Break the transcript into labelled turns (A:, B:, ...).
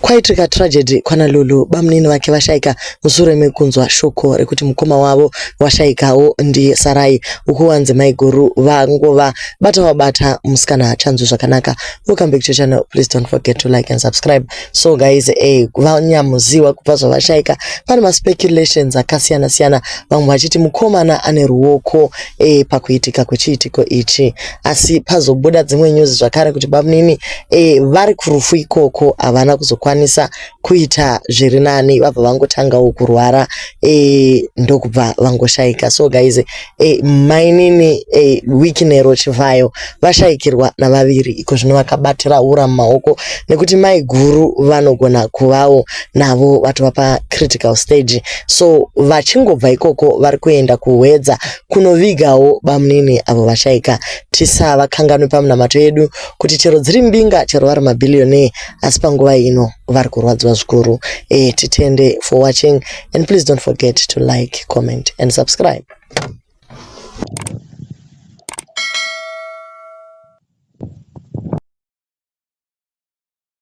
A: Kwaitika tragedy kwana Lulu, bamunini vake vashaika mushure mekunzwa shoko rekuti mukoma wavo washaikawo ndiye Sarai. Ukuwanze maiguru vangova bata wabata musikana achanzwi zvakanaka. Welcome back to channel, please don't forget to like and subscribe. So guys, vanyamuziwa kubva zvavashaika pane maspeculations akasiyana siyana, vamwe vachiti mukomana ane ruoko pakuitika kwechiitiko ichi, asi pazobuda dzimwe news zvakare kuti bamunini vari kurufu ikoko havana kuzokwanisa kuita zviri nani, vabva vangotangawo kurwara ndokubva vangoshaika. So guys, mainini Wicknell Chivayo vashaikirwa navaviri iko zvino vakabatira ura mumaoko nekuti maiguru vanogona kuvawo navo vatova pacritical stage. So vachingobva ikoko vari kuenda kuHwedza kunovigawo bamunini avo vashaika. Tisavakanganwe pamunamato yedu kuti chero dziri mbinga, chero vari mabillionaire, asi panguva ino vari kurwadziwa zvikuru. Titende for watching and please don't forget to like, comment and subscribe.